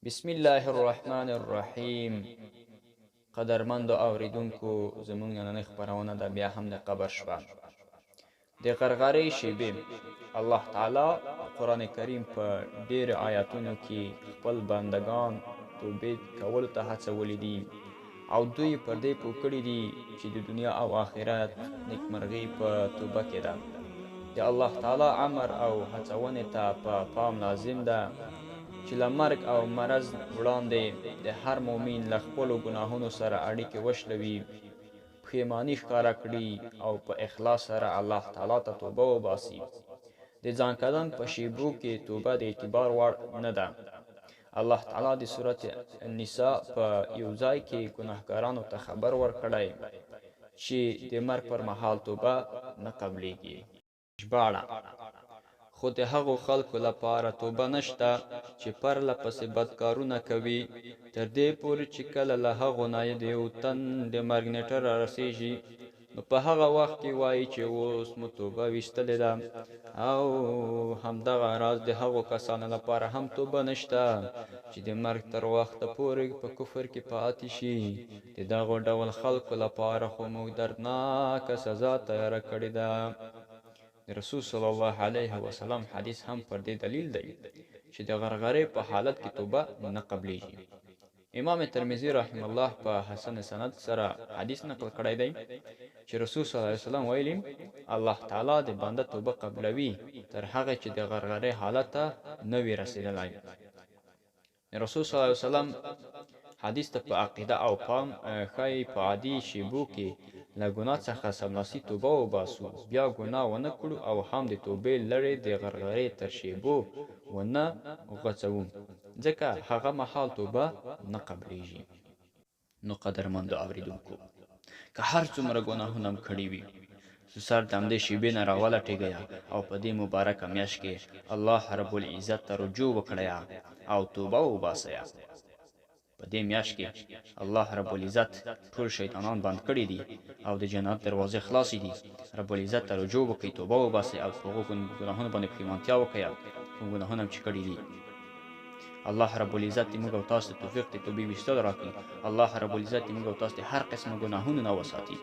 بسم الله الرحمن الرحیم. قدرمندو اوریدونکو، زمونږ نننۍ خپرونه ده بیا هم د قبر شپه، د غرغرې شیبې. الله تعالی قرآن کریم په ډېرو آیاتونو کې خپل بندگان توبې کولو ته هڅولي دي او دوی پر دې پوه کړي دي چې د دنیا او آخرت نیکمرغي په توبه کې ده. د الله تعالی امر او هڅونې ته په پام لازم ده چې له مرګ او مرض وړاندې د هر مؤمن له خپلو ګناهونو سره اړیکې وشلوي، پښیماني ښکاره کړي او په اخلاص سره الله تعالی ته توبه وباسي. د ځانکدن په شیبو کې توبه د اعتبار وړ نه ده. الله تعالی د سورت النساء په یو ځای کې ګناهګارانو ته خبر ورکړی چې د مرګ پر مهال توبه نه قبلیږي. ژباړه: خو د هغو خلکو لپاره توبه نشته چې پرله پسې بد کارونه کوي، تر دې پورې چې کله له هغو نه د یو تن د مرګ نېټه رارسیږي، نو په هغه وخت کې وایي چې اوس مو توبه ویستلې ده. او همدغه راز د هغو کسانو لپاره هم توبه نشته چې د مرګ تر وخته پورې په کفر کې پاتې شي. د دغو ډول خلکو لپاره خو موږ دردناکه سزا تیاره کړې ده. د رسول صلی الله علیه وسلم حدیث هم پر دې دلیل دی چې د غرغرې په حالت کې توبه نه قبلیږي. امام ترمذي رحم الله په حسن سند سره حدیث نقل کړی دی چې رسول صلی الله علیه وسلم ویلي: الله تعالی د بنده توبه قبلوي تر هغه چې د غرغرې حالت ته نه وي رسېدلی. رسول صلی الله علیه وسلم حدیث ته په عقیده او پام ښایي په عادي شیبو کې له ګناه څخه سملاسي توبه وباسو، بیا ګناه ونه کړو او هم د توبې لړې د غرغرې تر شیبو ونه غځوو، ځکه هغه مهال توبه نه قبلیږي. نو قدرمندو اوریدونکو، که هر څومره ګناهونه هم کړي وي، سر د همدې شیبې نه راولټېږئ او په دې مبارکه میاشت کې الله رب العزت ته رجوع وکړئ او توبه وباسئ. په دې میاشت کې الله رب العزت ټول شیطانان بند کړي دي او د جنت دروازې خلاصې دي. رب العزت ته رجوع وکړئ، توبه وباسئ او په هغو ګناهونو باندې پښیمانتیا وکړئ کوم ګناهونه هم چې کړي دي. الله رب العزت دې موږ او تاسو ته توفیق د توبې ویستلو راکړي. الله رب العزت دې موږ او تاسو د هر قسمه ګناهونو نه وساتي.